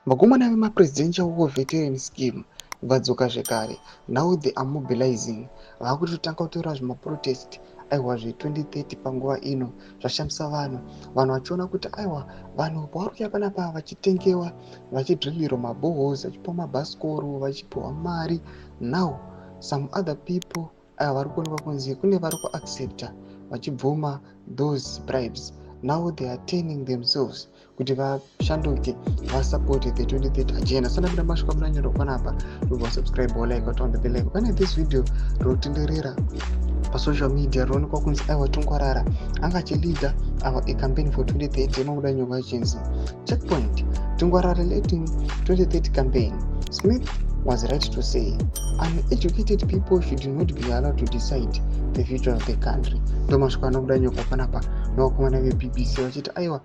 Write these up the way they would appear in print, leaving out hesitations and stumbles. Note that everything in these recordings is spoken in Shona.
Vakomana vemaPresidential War Veteran Scheme vadzoka zvekare. Now they are mobilizing. Vakutotanga kutora zvimaprotest, aiwa, zve2030 panguva ino. Zvashamisa vanhu, vanhu vachiona kuti, aiwa, vanhu pavari kuuya panapa vachitengewa, vachidrilirwa maboreholes, vachipiwa mabhasikoro, vachipiwa mari. Now some other people, aiwa, vari kuonekwa kunzi kune vari kuaccepta, vachibvuma those bribes. Now they are turning themselves kuti vashanduke, vasupport the 2030 agenda. Sanapinda masvika munanyorwa panapa, ndobva subscribe, like, on the bell icon. Pane this video rotenderera pasocial media, rinoonekwa kunzi, aiwa, Tungwarara anga achileada ava acampaign for 2030. Inobuda nyorwa ichinzi "Checkpoint: Tungwarara leading 2030 campaign. Smith was right to say uneducated people should not be allowed to decide the future of the country." Ndo masviko anobuda nyoka panapa nevakomana veBBC vachiti, aiwa,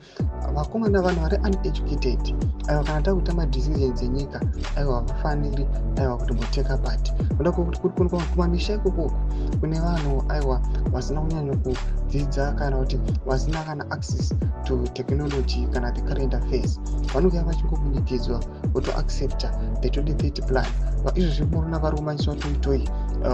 vakomana, vanhu vari uneducated, aiwa, kana takuita madecisions enyika, aiwa, havafaniri, aiwa, kutomboteka part. Noda kuti kuri kuonekwa kumamisha ikokoko kune vanhu, aiwa, vasina kunyanya kudzidza kana kuti vasina kana access to technology kana the current affairs, vanouya vachingobunyikidzwa votoaccepta the 2030 plan. Izvozvi munoona vari kumanyiswa toitoi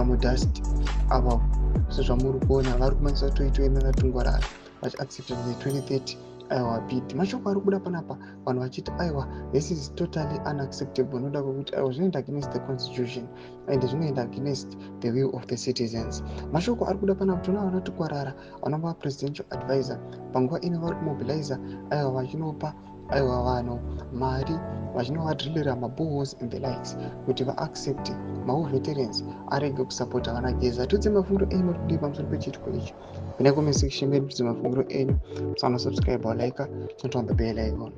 mudust ava. Sezvamuri kuona, vari kumanyiswa toitoi nanaTungwarara vachiaccepta the 2030, aiwa, bid. Mashoko ari kubuda panapa, vanhu vachiti, aiwa, this is totally unacceptable, noda kwekuti, aiwa, zvinoenda against the constitution and zvinoenda against the will of the citizens. Mashoko ari kubuda panapa, tinoona vanaTungwarara vanova presidential advisor panguva ino vari kumobiliza, aiwa, vachinopa, aiwa, vanhu mari, vachinovadrilira maboreholes and the likes kuti vaaccept mawar veterans arege kusapota vana Geza. Tudze mafungiro enyu, muri kudii pamusoro pechiitiko ichi? Pinai comment section medu, tudze mafungiro enyu. Musanosubscribe, walike, turn on the bell icon.